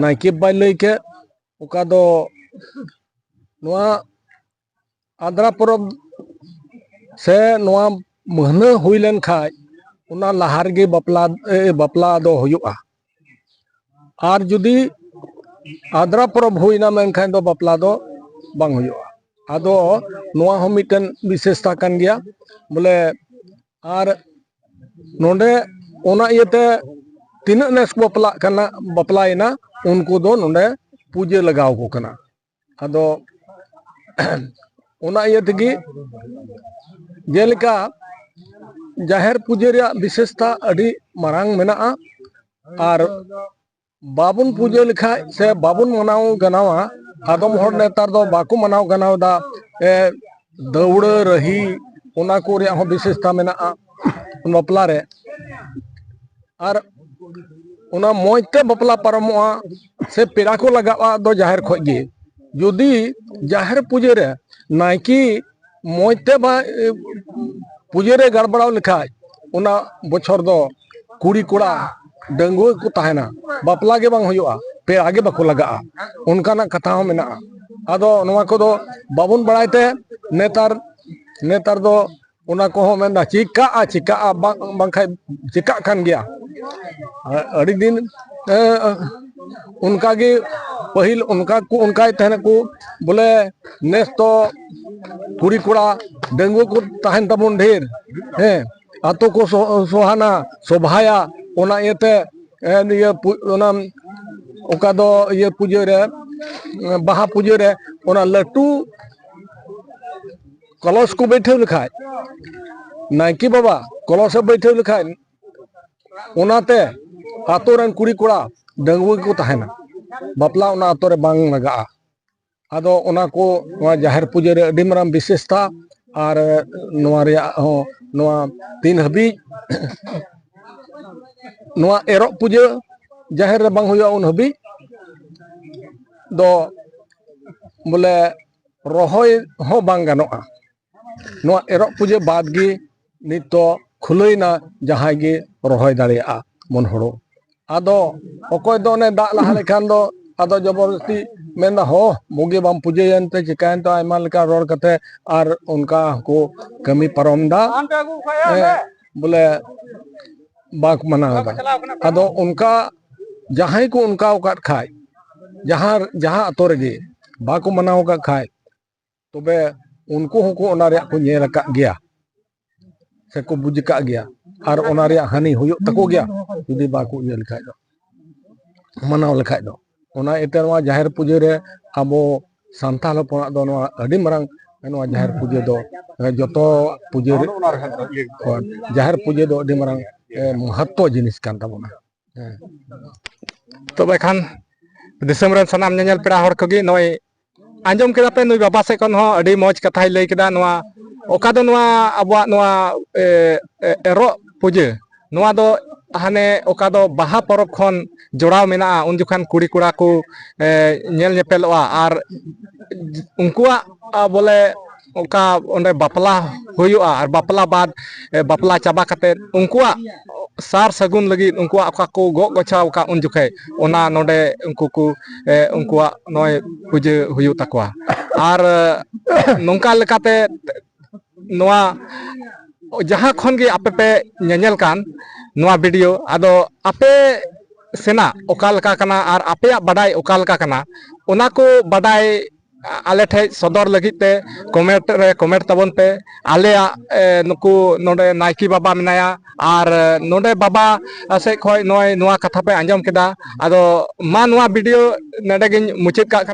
ᱱᱟᱭᱠᱮ ᱵᱟᱵᱟᱭ ᱞᱟᱹᱭ ᱠᱮᱫ, ᱚᱠᱟ ᱫᱚ ᱱᱚᱣᱟ ᱟᱫᱽᱨᱟ ᱯᱚᱨᱚᱵᱽ ᱥᱮ ᱱᱚᱣᱟ ᱢᱟᱹᱦᱱᱟᱹ ᱦᱩᱭ ᱞᱮᱱ ᱠᱷᱟᱡ, ᱚᱱᱟ ᱞᱟᱦᱟ ᱨᱮᱜᱮ ᱵᱟᱯᱞᱟ, ᱮ, ᱵᱟᱯᱞᱟ ᱫᱚ ᱦᱩᱭᱩᱜᱼᱟ᱾ ᱟᱨ ᱡᱩᱫᱤ ᱟᱫᱽᱨᱟ ᱯᱚᱨᱚᱵᱽ ᱦᱩᱭᱱᱟ ᱢᱮᱱᱠᱷᱟᱱ ᱫᱚ ᱵᱟᱯᱞᱟ ᱫᱚ ᱵᱟᱝ ᱦᱩᱭᱩᱜᱼᱟ᱾ ᱟᱫᱚ ᱱᱚᱣᱟ ᱦᱚᱸ ᱢᱤᱫᱴᱮᱱ ᱵᱤᱥᱮᱥᱛᱟ ᱠᱟᱱ ᱜᱮᱭᱟ, ᱵᱚᱞᱮ ᱟᱨ ᱱᱚᱰᱮ ᱚᱱᱟ ᱤᱭᱟᱹᱛᱮ ᱛᱤᱱᱟᱹᱜ ᱱᱮᱥ ᱠᱚ ᱵᱟᱯᱞᱟᱜ ᱠᱟᱱᱟ, ᱵᱟᱯᱞᱟᱭᱮᱱᱟ, ᱩᱱᱠᱩ ᱫᱚ ᱱᱚᱰᱮ ᱯᱩᱡᱟᱹ ᱞᱟᱜᱟᱣ ᱟᱠᱚ ᱠᱟᱱᱟ᱾ ᱟᱫᱚ ᱚᱱᱟ ᱤᱭᱟᱹ ᱛᱮᱜᱮ ᱡᱮᱞᱮᱠᱟ ᱡᱟᱦᱮᱨ ᱯᱩᱡᱟᱹ ᱨᱮᱭᱟᱜ ᱵᱤᱥᱮᱥᱛᱟ ᱟᱹᱰᱤ ᱢᱟᱨᱟᱝ ᱢᱮᱱᱟᱜᱼᱟ᱾ ᱟᱨ ᱵᱟᱵᱚᱱ ᱯᱩᱡᱟᱹ ᱞᱮᱠᱷᱟᱡ ᱥᱮ ᱵᱟᱵᱚᱱ ᱢᱟᱱᱟᱣ ᱜᱟᱱᱟᱣᱟ, ᱟᱫᱚᱢ ᱦᱚᱲ ᱱᱮᱛᱟᱨ ᱫᱚ ᱵᱟᱠᱚ ᱢᱟᱱᱟᱣ ᱜᱟᱱᱟᱣ ᱮᱫᱟ᱾ ᱮ, ᱫᱟᱹᱣᱲᱟᱹ, ᱨᱟᱹᱦᱤ, ᱚᱱᱟ ᱠᱚ ᱨᱮᱭᱟᱜ ᱦᱚᱸ ᱵᱤᱥᱮᱥᱛᱟ ᱢᱮᱱᱟᱜᱼᱟ ᱵᱟᱯᱞᱟ ᱨᱮ᱾ ᱟᱨ ᱚᱱᱟ ᱢᱚᱡᱽ ᱛᱮ ᱵᱟᱯᱞᱟ ᱯᱟᱨᱚᱢᱚᱜᱼᱟ ᱥᱮ ᱯᱮᱲᱟ ᱠᱚ ᱞᱟᱜᱟᱜᱼᱟ ᱫᱚ ᱡᱟᱦᱮᱨ ᱠᱷᱚᱡ ᱜᱮ᱾ ᱡᱩᱫᱤ ᱡᱟᱦᱮᱨ ᱯᱩᱡᱟᱹ ᱨᱮ ᱱᱟᱭᱠᱮ ᱢᱚᱡᱽ ᱛᱮ ᱵᱟ-, ᱯᱩᱡᱟᱹ ᱨᱮ ᱜᱟᱲᱵᱟᱲᱟᱣ ᱞᱮᱠᱷᱟᱡ, ᱚᱱᱟ ᱵᱚᱪᱷᱚᱨ ᱫᱚ ᱠᱩᱲᱤ ᱠᱚᱲᱟ ᱰᱟᱺᱜᱩᱣᱟᱹ ᱜᱮᱠᱚ ᱛᱟᱦᱮᱱᱟ, ᱵᱟᱯᱞᱟ ᱜᱮ ᱵᱟᱝ ᱦᱩᱭᱩᱜᱼᱟ, ᱯᱮᱲᱟ ᱜᱮ ᱵᱟᱠᱚ ᱞᱟᱜᱟᱜᱼᱟ, ᱚᱱᱠᱟᱱᱟᱜ ᱠᱟᱛᱷᱟ ᱦᱚᱸ ᱢᱮᱱᱟᱜᱼᱟ᱾ ᱟᱫᱚ ᱱᱚᱣᱟ ᱠᱚᱫᱚ ᱵᱟᱵᱚᱱ ᱵᱟᱲᱟᱭ ᱛᱮ ᱱᱮᱛᱟᱨ, ᱱᱮᱛᱟᱨ ᱫᱚ ᱚᱱᱟ ᱠᱚᱦᱚᱸ ᱢᱮᱱᱫᱟ, "ᱪᱤᱠᱟᱜᱼᱟ, ᱪᱤᱠᱟᱜᱼᱟ, ᱵᱟᱝ, ᱵᱟᱝᱠᱷᱟᱡ ᱪᱤᱠᱟᱜ ᱠᱟᱱ ᱜᱮᱭᱟ᱾" ᱟᱹᱰᱤ ᱫᱤᱱ, ᱮ, ᱚᱱᱠᱟᱜᱮ ᱯᱟᱹᱦᱤᱞ ᱚᱱᱠᱟ ᱠᱚ ᱚᱱᱠᱟᱭ ᱛᱟᱦᱮᱱᱟᱠᱚ, ᱵᱚᱞᱮ ᱱᱮᱥ ᱫᱚ ᱠᱩᱲᱤ ᱠᱚᱲᱟ ᱰᱟᱺᱜᱩᱣᱟᱹ ᱠᱚ ᱛᱟᱦᱮᱱ ᱛᱟᱵᱚᱱ ᱰᱷᱮᱨ, ᱦᱮᱸ, ᱟᱛᱳ ᱠᱚ ᱥᱚ-, ᱥᱚᱦᱟᱱᱟ, ᱥᱚᱵᱷᱟᱭᱟ, ᱚᱱᱟ ᱤᱭᱟᱹᱛᱮ, ᱮ, ᱱᱤᱭᱟᱹ ᱯᱩ-, ᱚᱱᱟ ᱚᱠᱟ ᱫᱚ ᱤᱭᱟᱹ ᱯᱩᱡᱟᱹ ᱨᱮ, ᱵᱟᱦᱟ ᱯᱩᱡᱟᱹ ᱨᱮ ᱚᱱᱟ ᱞᱟᱹᱴᱩ ᱠᱚᱞᱚᱥ ᱠᱚ ᱵᱟᱹᱭᱴᱷᱟᱹᱣ ᱞᱮᱠᱷᱟᱡ, ᱱᱟᱭᱠᱮ ᱵᱟᱵᱟ ᱠᱚᱞᱚᱥ ᱮ ᱵᱟᱹᱭᱴᱷᱟᱹᱣ ᱞᱮᱠᱷᱟᱡ, ᱚᱱᱟᱛᱮ ᱟᱛᱳ ᱨᱮᱱ ᱠᱩᱲᱤ ᱠᱚᱲᱟ ᱰᱟᱺᱜᱩᱣᱟᱹ ᱜᱮᱠᱚ ᱛᱟᱦᱮᱱᱟ, ᱵᱟᱯᱞᱟ ᱚᱱᱟ ᱟᱛᱳ ᱨᱮ ᱵᱟᱝ ᱞᱟᱜᱟᱜᱼᱟ᱾ ᱟᱫᱚ ᱚᱱᱟ ᱠᱚ ᱱᱚᱣᱟ ᱡᱟᱦᱮᱨ ᱯᱩᱡᱟᱹ ᱨᱮ ᱟᱹᱰᱤ ᱢᱟᱨᱟᱝ ᱵᱤᱥᱮᱥᱛᱟ, ᱟᱨ ᱱᱚᱣᱟ ᱨᱮᱭᱟᱜ ᱦᱚᱸ ᱱᱚᱣᱟ ᱛᱤᱱ ᱦᱟᱹᱵᱤᱡ ᱱᱚᱣᱟ ᱮᱨᱚᱜ ᱯᱩᱡᱟᱹ ᱡᱟᱦᱮᱨ ᱨᱮ ᱵᱟᱝ ᱦᱩᱭᱩᱜᱼᱟ, ᱩᱱ ᱦᱟᱹᱵᱤᱡ ᱫᱚ ᱵᱚᱞᱮ ᱨᱚᱦᱚᱭ ᱦᱚᱸ ᱵᱟᱝ ᱜᱟᱱᱚᱜᱼᱟ᱾ ᱱᱚᱣᱟ ᱮᱨᱚᱜ ᱯᱩᱡᱟᱹ ᱵᱟᱫᱽ ᱜᱮ ᱱᱤᱛ ᱫᱚ ᱠᱷᱩᱞᱟᱹᱭᱱᱟ, ᱡᱟᱦᱟᱸᱭ ᱜᱮ ᱨᱚᱦᱚᱭ ᱫᱟᱲᱮᱭᱟᱜᱼᱟ ᱢᱚᱱ ᱦᱳᱲᱳ᱾ ᱟᱫᱚ ᱚᱠᱚᱭ ᱫᱚ ᱚᱱᱮ ᱫᱟᱜ ᱞᱟᱦᱟ ᱞᱮᱠᱷᱟᱱ ᱫᱚ ᱟᱫᱚ ᱡᱚᱵᱚᱨᱫᱚᱥᱛᱤ ᱢᱮᱱᱫᱟ, "ᱦᱚ, ᱵᱩᱜᱤ ᱵᱟᱢ ᱯᱩᱡᱟᱹᱭᱮᱱ ᱛᱮ ᱪᱤᱠᱟᱹᱭᱮᱱ ᱛᱮ?" ᱟᱭᱢᱟ ᱞᱮᱠᱟ ᱨᱚᱲ ᱠᱟᱛᱮ ᱟᱨ ᱚᱱᱠᱟ ᱦᱚᱸᱠᱚ ᱠᱟᱹᱢᱤ ᱯᱟᱨᱚᱢ ᱫᱟ᱾ ᱦᱮᱸ, ᱵᱚᱞᱮ ᱵᱟᱠᱚ ᱢᱟᱱᱟᱣ ᱮᱫᱟ᱾ ᱟᱫᱚ ᱚᱱᱠᱟ ᱡᱟᱦᱟᱸᱭ ᱠᱚ ᱚᱱᱠᱟ ᱟᱠᱟᱫ ᱠᱷᱟᱡ, ᱡᱟᱦᱟᱸ, ᱡᱟᱦᱟᱸ ᱟᱛᱳ ᱨᱮᱜᱮ ᱵᱟᱠᱚ ᱢᱟᱱᱟᱣ ᱟᱠᱟᱫ ᱠᱷᱟᱡ, ᱛᱚᱵᱮ ᱩᱱᱠᱩ ᱦᱚᱸᱠᱚ ᱚᱱᱟ ᱨᱮᱭᱟᱜ ᱠᱚ ᱧᱮᱞ ᱟᱠᱟᱫ ᱜᱮᱭᱟ᱾ ᱛᱮᱠᱚ ᱵᱩᱡᱽ ᱟᱠᱟᱫ ᱜᱮᱭᱟ, ᱟᱨ ᱚᱱᱟ ᱨᱮᱭᱟᱜ ᱦᱟᱹᱱᱤ ᱦᱩᱭᱩᱜ ᱛᱟᱠᱚ ᱜᱮᱭᱟ ᱡᱩᱫᱤ ᱵᱟᱠᱚ ᱤᱭᱟᱹ ᱞᱮᱠᱷᱟᱡ ᱫᱚ, ᱢᱟᱱᱟᱣ ᱞᱮᱠᱷᱟᱡ ᱫᱚ᱾ ᱚᱱᱟ ᱤᱭᱟᱹᱛᱮ ᱱᱚᱣᱟ ᱡᱟᱦᱮᱨ ᱯᱩᱡᱟᱹ ᱨᱮ ᱟᱵᱚ ᱥᱟᱱᱛᱟᱲ ᱦᱚᱯᱚᱱᱟᱜ ᱫᱚ ᱱᱚᱣᱟ ᱟᱹᱰᱤ ᱢᱟᱨᱟᱝ ᱱᱚᱣᱟ ᱡᱟᱦᱮᱨ ᱯᱩᱡᱟᱹ ᱫᱚ, ᱮ, ᱡᱚᱛᱚ ᱯᱩᱡᱟᱹ ᱨᱮ, ᱦᱳᱭ, ᱡᱟᱦᱮᱨ ᱯᱩᱡᱟᱹ ᱫᱚ ᱟᱹᱰᱤ ᱢᱟᱨᱟᱝ, ᱮ, ᱢᱚᱦᱚᱛᱛᱚ ᱡᱤᱱᱤᱥ ᱠᱟᱱ ᱛᱟᱵᱚᱱᱟ᱾ ᱦᱮᱸ᱾ ᱛᱚᱵᱮ ᱠᱷᱟᱱ ᱫᱤᱥᱚᱢ ᱨᱮᱱ ᱥᱟᱱᱟᱢ ᱧᱮᱧᱮᱞ ᱯᱮᱲᱟ ᱦᱚᱲ ᱠᱚᱜᱮ ᱱᱚᱜᱼᱚᱭ ᱟᱸᱡᱚᱢ ᱠᱮᱫᱟ ᱯᱮ, ᱱᱩᱭ ᱵᱟᱵᱟ ᱥᱮᱫ ᱠᱷᱚᱱ ᱦᱚᱸ ᱟᱹᱰᱤ ᱢᱚᱡᱽ ᱠᱟᱛᱷᱟᱭ ᱞᱟᱹᱭ ᱠᱮᱫᱟ᱾ ᱱᱚᱣᱟ ᱚᱠᱟ ᱫᱚ ᱱᱚᱣᱟ ᱟᱵᱚᱣᱟᱜ ᱱᱚᱣᱟ, ᱮ, ᱮ, ᱮᱨᱚᱜ ᱯᱩᱡᱟᱹ, ᱱᱚᱣᱟ ᱫᱚ ᱦᱟᱱᱮ ᱚᱠᱟ ᱫᱚ ᱵᱟᱦᱟ ᱯᱚᱨᱚᱵᱽ ᱠᱷᱚᱱ ᱡᱚᱲᱟᱣ ᱢᱮᱱᱟᱜᱼᱟ᱾ ᱩᱱ ᱡᱚᱠᱷᱟᱱ ᱠᱩᱲᱤ ᱠᱚᱲᱟ ᱠᱚ, ᱮ, ᱧᱮᱞ ᱧᱮᱯᱮᱞᱚᱜᱼᱟ, ᱟᱨ ᱩᱱᱠᱩᱣᱟᱜ, ᱟ, ᱵᱚᱞᱮ ᱚᱠᱟ ᱚᱸᱰᱮ ᱵᱟᱯᱞᱟ ᱦᱩᱭᱩᱜᱼᱟ, ᱟᱨ ᱵᱟᱯᱞᱟ ᱵᱟᱫ, ᱮ, ᱵᱟᱯᱞᱟ ᱪᱟᱵᱟ ᱠᱟᱛᱮᱫ ᱩᱱᱠᱩᱣᱟᱜ ᱥᱟᱨ ᱥᱟᱹᱜᱩᱱ ᱞᱟᱹᱜᱤᱫ ᱩᱱᱠᱩᱣᱟᱜ ᱚᱠᱟ ᱠᱚ ᱜᱚᱜ ᱜᱚᱪᱷᱟᱣ ᱟᱠᱟᱫ ᱩᱱ ᱡᱚᱠᱷᱮᱡ, ᱚᱱᱟ ᱱᱚᱰᱮ ᱩᱱᱠᱩ ᱠᱚ, ᱮ, ᱩᱱᱠᱩᱣᱟᱜ ᱱᱚᱜᱼᱚᱭ ᱯᱩᱡᱟᱹ ᱦᱩᱭᱩᱜ ᱛᱟᱠᱚᱣᱟ᱾ ᱟᱨ, ᱮ, ᱱᱚᱝᱠᱟ ᱞᱮᱠᱟᱛᱮ ᱱᱚᱣᱟ ᱡᱟᱦᱟᱸ ᱠᱷᱚᱱ ᱜᱮ ᱟᱯᱮ ᱯᱮ ᱧᱮᱧᱮᱞ ᱠᱟᱱ ᱱᱚᱣᱟ ᱵᱷᱤᱰᱤᱭᱳ, ᱟᱫᱚ ᱟᱯᱮ ᱥᱮᱱᱟᱜ ᱚᱠᱟ ᱞᱮᱠᱟ ᱠᱟᱱᱟ ᱟᱨ ᱟᱯᱮᱭᱟᱜ ᱵᱟᱰᱟᱭ ᱚᱠᱟ ᱞᱮᱠᱟ ᱠᱟᱱᱟ, ᱚᱱᱟ ᱠᱚ ᱵᱟᱰᱟᱭ ᱟᱞᱮ ᱴᱷᱮᱡ ᱥᱚᱫᱚᱨ ᱞᱟᱹᱜᱤᱫ ᱛᱮ ᱠᱚᱢᱮᱱᱴ ᱨᱮ ᱠᱚᱢᱮᱱᱴ ᱛᱟᱵᱚᱱ ᱯᱮ᱾ ᱟᱞᱮᱭᱟᱜ, ᱮ, ᱱᱩᱠᱩ ᱱᱚᱰᱮ ᱱᱟᱭᱠᱮ ᱵᱟᱵᱟ ᱢᱮᱱᱟᱭᱟ, ᱟᱨ, ᱮ, ᱱᱚᱰᱮ ᱵᱟᱵᱟ ᱥᱮᱡ ᱠᱷᱚᱡ ᱱᱚᱜᱼᱚᱭ ᱱᱚᱣᱟ ᱠᱟᱛᱷᱟ ᱯᱮ ᱟᱸᱡᱚᱢ ᱠᱮᱫᱟ᱾ ᱟᱫᱚ ᱢᱟ ᱱᱚᱣᱟ ᱵᱷᱤᱰᱤᱭᱳ ᱱᱚᱰᱮ ᱜᱤᱧ ᱢᱩᱪᱟᱹᱫ ᱠᱟᱜ ᱠᱟᱱᱟ᱾